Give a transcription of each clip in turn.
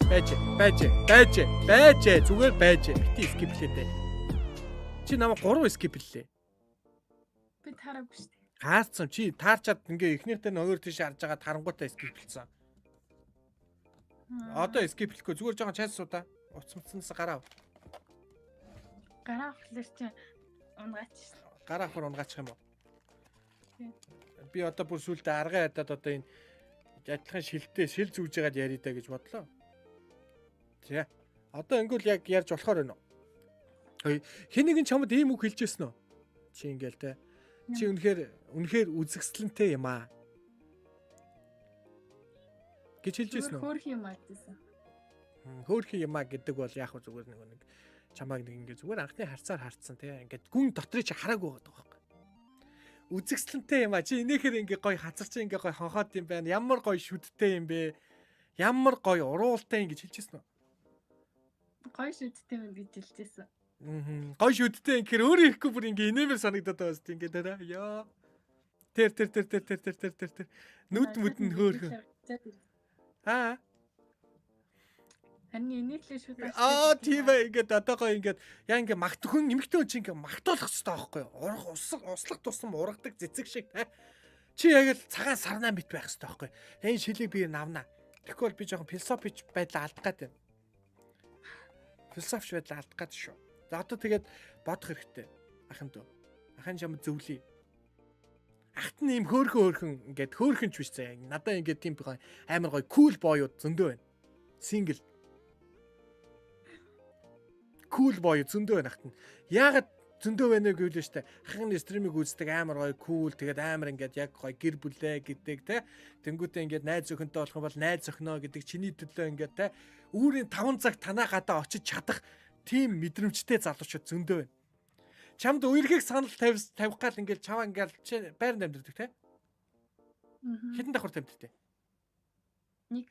Байж, байж, байж, байж, зүгээр байж. Бити skip лээ дээ. Чи намайг 3 skip лээ. Би таараагүй шүү дээ. Хаарцсан чи таарчаад ингээ эхнийхтэй нь өөр тийш харж байгаа тарангуутаа skip лсэн. Одоо skip лэхгүй, зүгээр жоохон чайс суудаа. Уц муцнаас гараа. Гараа авахлаар чи унгаач шүү дээ. Гараа авахар унгаачих юм уу? Тийм. Би одоо бүр сүулдэ аргаа ядаад одоо энэ адилхан шилтэй шил зүүж байгаад ярий да гэж бодлоо. За. Одоо ингэвэл яг ярьж болохоор байна уу? Хэн нэгэн чамд ийм үг хэлжсэн үү? Чи ингээл те. Чи үнэхээр үнэхээр үзэсгэлэнтэй юм аа гэж хэлжсэн үү? Хөөх юм аа гэсэн. Хөөрхөн юм аа гэдэг бол яг хөө зүгээр нэг чамааг нэг ингээ зүгээр анхны харцаар харцсан те. Ингээд гүн дотрыг чи хараагүй байгаа байхгүй. Үзэсгэлэнтэй юм аа. Чи инээхээр ингээ гоё хазар чи ингээ гоё хонхоод юм байна. Ямар гоё шүдтэй юм бэ? Ямар гоё уруултай юм гэж хэлжсэн үү? Гоё шүдтэй юм гэж хэлжсэн. Аа. Гоё шүдтэй юм гэхээр өөрөө ихгүй бүр ингээ инээмэр санагдаад байгаа зү ингээ тэрэ. Яа. Тэр тэр тэр тэр тэр тэр тэр тэр тэр нүд мүд нь хөөрхөн. Аа. Харин инээхлээ шүд. Аа, тийм ээ, ингээд одоо гоё ингээд яа ингээ магт хүн эмэгтэй хүн чи ингээ магтуулах хэрэгтэй байхгүй юу? Урах услах услах тусам ургадаг цэцэг шиг те. Чи яг л цагаан сарнаа мэт байх хэрэгтэй байхгүй юу? Энэ шилийг би навна. Тэгэхгүй бол би жоохон философич байдлаа алдах гээд байна. Философич байдлаа алдах гээд шүү. За, одоо тэгээд бодох хэрэгтэй. Ахын дөө. Ахын чам зөвлөе. Ахт нь ийм хөөхөн хөөхөн ингээд хөөхөн ч биш заяа. Надаа ингээд тийм амар гоё cool boy ууд зөндөө байна. Single cool boy зөндөө байна ахт нь. Яагаад зөндөө байна вэ гэвэл штэ ахын stream ийг үздэг амар гоё cool, тэгээд амар ингээд яг гоё гэр бүлээ гэдэг те. Тэнгүүтээ ингээд найз охинтой болох юм бол найз охиноо гэдэг чиний төлөө ингээд те үүрийн 5 цаг танаа гадаа очиж чадах тийм мэдрэмжтэй залуучууд зөндөө байна. Чамд үерхэх санал тавих гал ингээд чаваа ингээд чи байранд амьдардаг те. Хэдэн давхар амьдардаг? Нэг.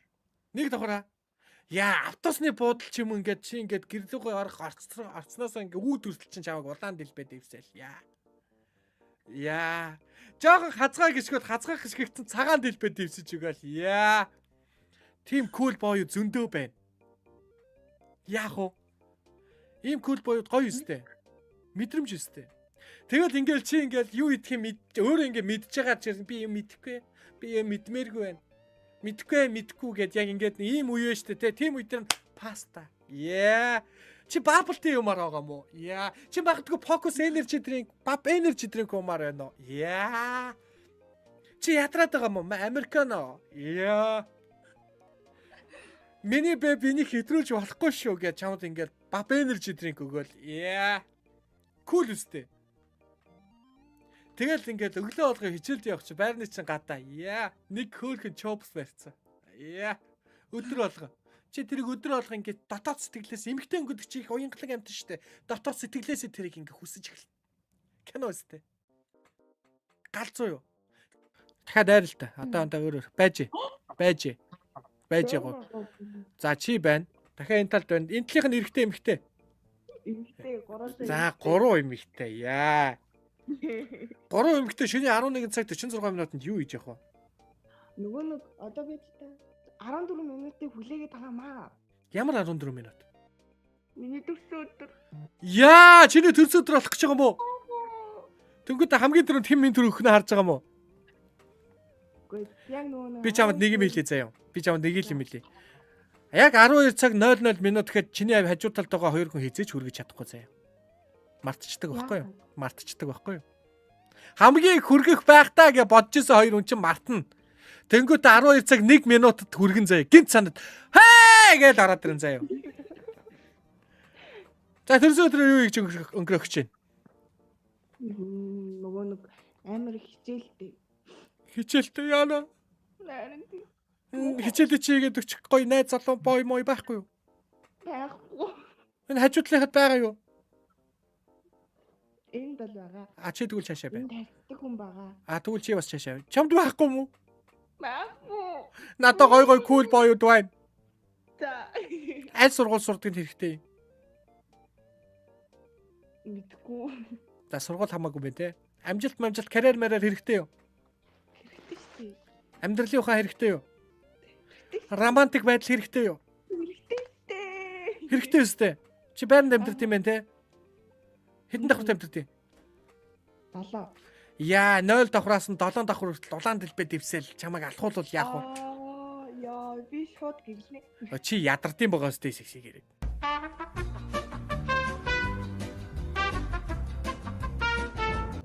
Нэг давхараа. Яа, автобусны буудал ч юм ингээд чи ингээд гэр лүүгээ орох орцноосоо ингээд үүд хүртэл чинь чамайг улаан дэлбээ дэвсэл. Яа. Яа. Жохон хазгай гიშгүүд хазгай гიშгэгдсэн цагаан дэлбээ дэвсэж өгөөл. Яа. Тим cool boy зөндөө байна. Яах вэ? Ийм cool boy гоё өстэй. Мэдрэмж өстэй. Тэгэл ингээл чи ингээл юу идэх юм өөрөө ингээ мэдж байгаа чинь би юм мэдэхгүй. Би юм мэдмээргүй байна. Мэдхгүй, мэдхгүй гэд яг ингээд ийм үе штэ те. Тийм үе дээр паста. Yeah. Чи bubble tea юмар байгаа мó? Yeah. Чи магадгүй Focus energy drink, Bab energy drink уумаар байна уу? Yeah. Чи ядраад байгаа мó? Американо. Yeah. Миний бэ бинийг хэтрүүлж болохгүй шүү гэж чамд ингээд Bab energy drink өгөөл. Yeah. Cool үстэй. Тэгэл ингээд өглөө болгоо хичээлд явах чи байрны чин гадаа. Яа, нэг хөөхөн чопс барьцсан. Яа. Өдөр болго. Чи тэрийг өдөр болго ингээд дотоод сэтгэлээс эмэгтэй өнгөдөг чи их уянгалаг амт штэ. Дотоод сэтгэлээсээ тэрийг ингээд хүсэж эхэлнэ. Кино үстэй. Галзуу юу? Дахиад айр л та. Одоо одоо өөр байж. Байж. Байж гоо. За, чи байна. Дахиад энэ талд байна. Энэ талынх нь эрэгтэй, эмэгтэй. Эмэгтэй, гурван. За, гурван эмэгтэй. Яа. Гурван эмэгтэй шөнийн 11 цаг 46 минутанд юу хийж явах вэ? Нөгөө нэг одоо би та 14 минутыг хүлээгээд байгаа маа. Ямар 14 минут? Миний төрсөн өдөр. Яа, чиний төрсөн өдөр болох гэж байгаа юм уу? Тэнгүүд хамгийн түрүүнд хэн минь төр өгнө харж байгаа юм уу? Үгүй, яг нөгөө нэг Би чамд нэг юм хэлье заяа. Би чамд нэг юм хэлье. Яг 12 цаг 00 минут гэхэд чиний хажуу талд байгаа хоёр хүн хизээч хүргэж чадахгүй заяа. Мартчихдаг байхгүй юу? Мартчихдаг байхгүй юу? Хамгийн их хүргэх байх таа гэж бодож исэн хоёр хүн чинь мартна. Тэнгүүт 12 цаг 1 минутад хүргэн заяа. Гинт санаад хээ гэж ороод ирэн заяа. За, төрсөн өдрөө юу хийж өнгөрөөх гэж байна? Нөгөө нэг амар их хичээлтэй. Хичээлтэй яана. Харин тийм. Хичээлээ чи хийгээд өгчих гоё найз залуу boy мой байхгүй юу? Байхгүй. Энэ хажуу талынхад байгаа юу? Энд бол байгаа. А, чи тэгвэл цаашаа бай. Энд харьцдаг хүн байгаа. А, тэгвэл чи бас цаашаа. Чамд байхгүй юм уу? Байхгүй. Надад гой гой cool boy ууд байна. За. Аль сургууль сурдаг нь хэрэгтэй юм? Мэдгүй. За, сургууль хамаагүй байна те. Амжилт амжилт, карьер марьер хэрэгтэй юу? Хэрэгтэй шүү дээ. Амьдралын ухаан хэрэгтэй юу? Хэрэгтэй. Романтик байдал хэрэгтэй юу? Хэрэгтэй. Хэрэгтэй өстэй. Чи байранд амьдарт юм байна те? Хэдэн давхарт амьдарт юм? 7. Яа, 0 давхраас нь 7 давхар хүртэл улаан дэлбэ дэвсэл чамайг алхуулвал яах вэ? Аа, яа, би шууд гэглэнэ. Чи ядардын байгаа өстэй сэгсэг хэрэг.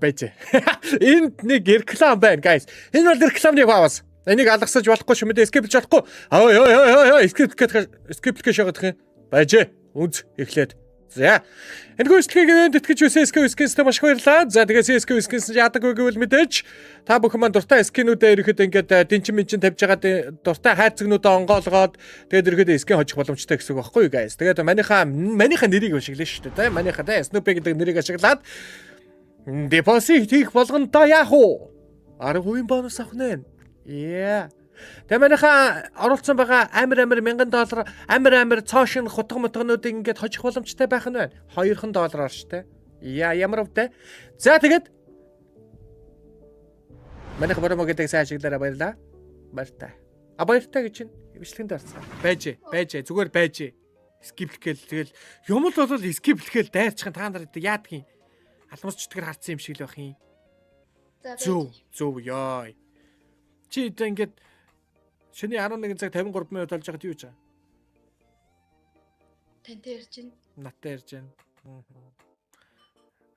Байж. Энд нэг реклам байна, guys. Энэ бол рекламны пауз. Энийг алгасаж болохгүй шүү мэдээ skip лж болохгүй. Ой ой ой ой skip гэх skip лэх шагаад юм. Байж. Үнз эхлээд. За. Энэхүү бичлэгийг энд итгэж байсан SK Skins-тэй маш их баярлалаа. За тэгээ SK Skins яадаг вэ гэвэл мэдээж та бүхэн маань дуртай skin үүдээ ирэхэд ингээд дэнчин минчин тавьж байгаа дуртай хайрцагнуудаа онгоолгоод тэгээд ирэхэд skin хожих боломжтой гэсэн үг байхгүй юу guys. Тэгээд манийхаа нэрийг ашиглана шүү дээ. Тэ манийхаа тэ Snoopy гэдэг нэрийг ашиглаад депозит хийх болгондоо яах вэ? 10% бонус авах нэ. Yeah. Тэгээ манайхаа оруулсан байгаа амир амир $1000 амир амир цоо шин хутга мутгануудыг ингээд хожих боломжтой байх нь байна. 2 доллараар штэ. Яа ямар өвдөө. За тэгээд манайх промо гэдэг сайн ашиглаарай баярлаа. Баяртай. А баяртай гэж чинь бичлэгэнд орсон. Байж байж зүгээр байж. Skip лэхэл тэгэл юм л бол skip лэхэл дайрчих та нар яадаг юм. Алмас чөтгөр харцсан юм шиг л байх юм. За Зөв зөв ёо. Чи одоо ингээд шөнийн 11 цаг 53 минут болж байгаад юу хийж байгаа? Тантай ярьж байна. Наттай ярьж байна.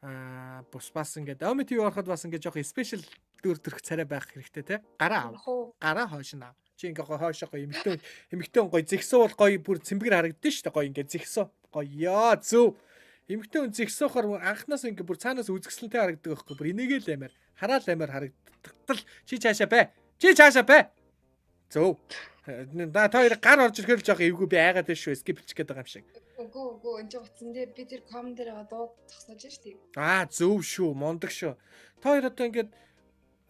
Аа, бус бас ингээд Omi TV ороход бас ингээд жоох special дүр төрх царай байх хэрэгтэй те. Гараа ав. Гараа хойш нь ав. Чи ингээд гой хойшоо гой эмэгтэй эмэгтэй хүн гой зэгсүү бол гой бүр цэмбэр харагдана шүү дээ. Гой ингээд зэгсүү. Гой ёо зөв. Эмэгтэй хүн зэгсөөхөр анхнаас ингээд бүр цаанаас үзэсгэлэнтэй харагддаг байхгүй. Бүр энийгээ л амар хараал амар харагдтал чи цаашаа бай. Чи цаашаа бай. Зөв. Та хоёр гар орж ирэхээр л жоох эвгүй би айгаад байна шүү. Skip лчих гээд байгаа юм шиг. Үгүй үгүй энэ ч утсан дээр би тэр ком дээр дуу зогсоож шүү дээ. Аа зөв шүү, мундаг шүү. Та хоёр одоо ингээд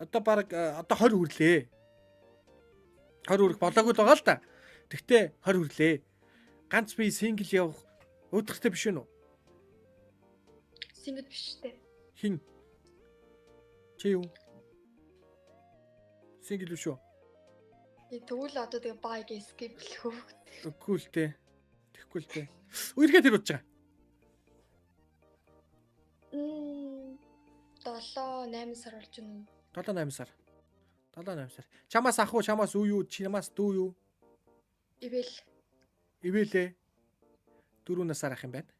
одоо баг одоо 20 хүрлээ. 20 хүрэх болоогүй л байгаа л та. Тэгтээ 20 хүрлээ. Ганц би single явах уудахтай биш үү? Single биш үү? Хин? Чи юу? Single биш үү? Тэгвэл одоо тэгээ бай гэж skip лэх үү? Үгүй л дээ. Тэгэхгүй л дээ. Үерхээ тэр удаж байгаа. 7 8 сар болж байна. 7 8 сар. 7 8 сар. Чамаас ах уу, чамаас үе юу, чамаас дүү юу? Ивэл. Ивэлээ. 4 насаар ах юм байна.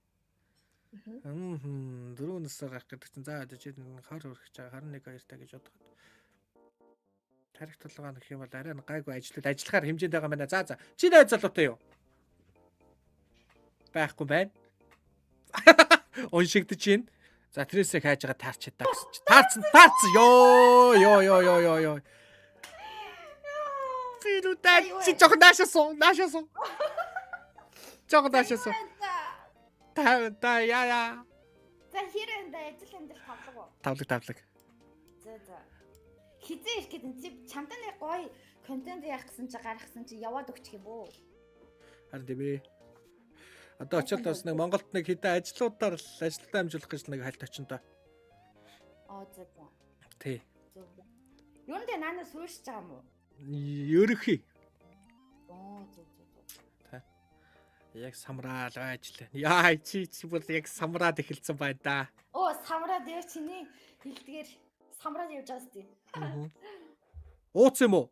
4 насаар ах гэдэг чинь за одоо чи 20 хүрэх гэж байгаа 21 2 та гэж бодоход. Тарих толгой нөх юм бол арай гайгүй ажиллал ажиллахаар хэмжээнд байгаа юм байна. За за. Чи найз залуутай юу? Байхгүй байна. Уншигдэж байна. За тэрээсээ хайж байгаа таарч чадаа гэсэн чи. Таарцсан таарцсан. Йоо ёо ёо ёо ёо ёо. Би нүдэ чи жоохон наашаасан наашаасан. Жоохон наашаасан. Та та яа яа. За хэр энэ ажил амьдрал тавлаг уу? Тавлаг тавлаг. За за. Хизээ ирэх гэдэг чи чамтай нэг гоё контент яах гэсэн чи гаргасан чи яваад өгчих юм бөө. Харин тийм ээ. Одоо очиод бас нэг Монголд нэг хэдэн ажлуудаар л ажилтаа амжуулах гэж нэг хальт очино доо. Аа за за. Тий. Зөв. Юун дээр наа суурьшиж байгаа юм уу? Ерөхий. Оо зөв зөв зөв. Та. Яг самраал ажиллаа. Яа чи чи бол яг самраад эхэлсэн байна да. Оо самраад яа чиний хэлдгээр самраад явж байгаа сте. Аа. Ууц юм уу?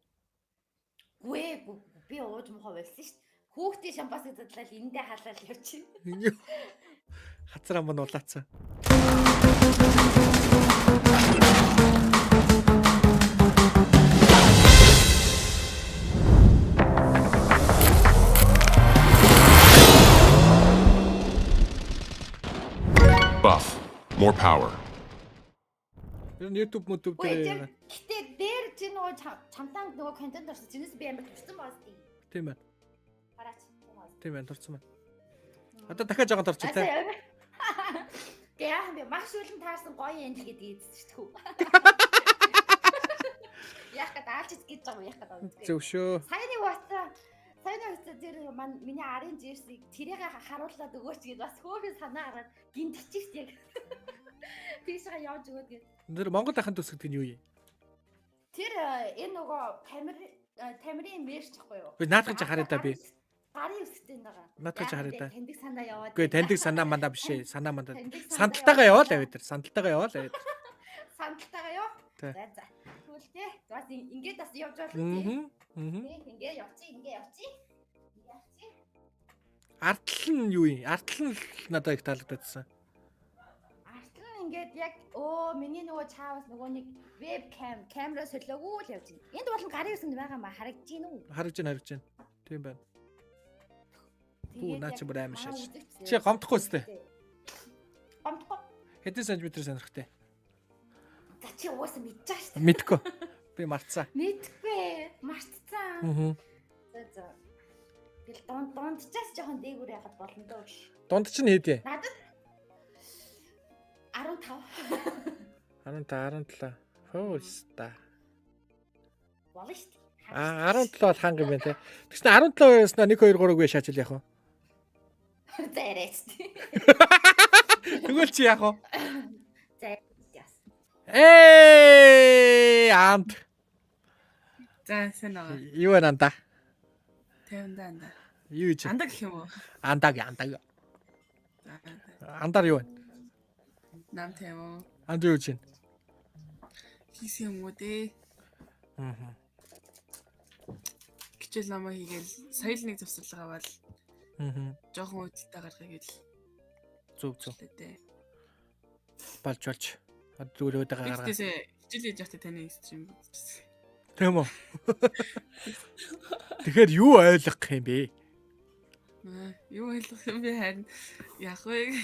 Гүй би ууж мухаа болсон шүү дээ. Хүүхдийн шампанскыг задлал эндээ халаал явчих. Хацар ам нь улаацсан. Buff. More power. Тэр нь YouTube YouTube дээр. Гэтэ дээр чи нөгөө чамтан нөгөө контент орсон. Чинээс би амар турсан байгаа сте. Тийм байна. Хараач. Тийм байна, турсан байна. Одоо дахиад жоохон турчих тий. Гэ яах юм бэ? Маш үлэн таарсан гоё юм л гэдэг эзэж шүү. Яах гээд аалч гэж байгаа юм яах гээд. Зөв шүү. Саяны хугацаа саяны хугацаа тэр мань миний арын жирсийг тэрийг харуулад өгөөч гэж бас хөөхөн санаа гараад гинтчих шүү яг. Тийшээ явж өгөөд гэж. Тэр Монгол ахын төс гэдэг нь юу юм? Тэр энэ нөгөө камер тамирын мерч ахгүй юу? Би наадах чи харъя да би. Гарын үсгтэй байгаа. Наадах чи харъя да. Таньдаг санаа яваад. Үгүй таньдаг санаа мандаа биш ээ. Санаа мандаа. Таньдаг санаа Сандалтайгаа яваал аваа тэр. Сандалтайгаа яваал аваа. Сандалтайгаа юу? Тий. За за. Тэгвэл те. Бас ингээд бас явж болно тий. Аа. Аа. Тий, ингээд явчих, ингээд явчих. Ингээд явчих. Ардлал нь юу юм? Ардлал нь л надад их таалагдсан. Артлан ингээд яг өө миний нөгөө чаавас нөгөө нэг вебкам камера солиогүй л явж байна. Энд болон гарын үсгэнд байгаа маа харагдаж гин үү? Харагдж байна, харагдж байна. Тийм байна. Бүү, Тэгээд наа яг чи бүр амар манай шааж. үзэгч- Чи гомдохгүй үстэй. Гомдохгүй. Хэдэн сантиметр сонирхтой? За чи угаасаа мэдчихэж байгаа шүү дээ. Мэдгүй. Би мартсан. Мэдгүй. Мартцсан. Аа. За за. Тэгэл дунд дундчаас жоохон дээгүүр яхад болно дөө. Дунд чинь хэд юм? Надад 15 15 17. Хөөста. болно шүү дээ. Аа 17 бол ханга юм байна те. Тэгсэн 17 яснаа 1 2 3-г шаачил яах вэ? За яриач тий. Тэгвэл чи яах вэ? За яас. Ээ амт. За сайн байгаа. Юу вэ анда? 50 да анда. Юу гэж? Анда гэх юм уу? Андаг андаг. За анда. Андар юу вэ? Нам 50. Анд юу гэж байна? Хийсэн юм уу дээ? Аа. Хичээл номоо хийгээл сая л нэг завсарлага аваад Аа. жоохон үүдэлтэй гаргая гэл Зүг зүг. лээ дээ. Болж болж. Одоо зүгээр өөдөө гаргаа. Тэгтээсээ хичээл хийж байхдаа таны стрим үзчихсэн. Тийм үү? Тэгэхээр юу ойлгох юм бэ? Аа, юу ойлгох юм бэ харин яах вэ?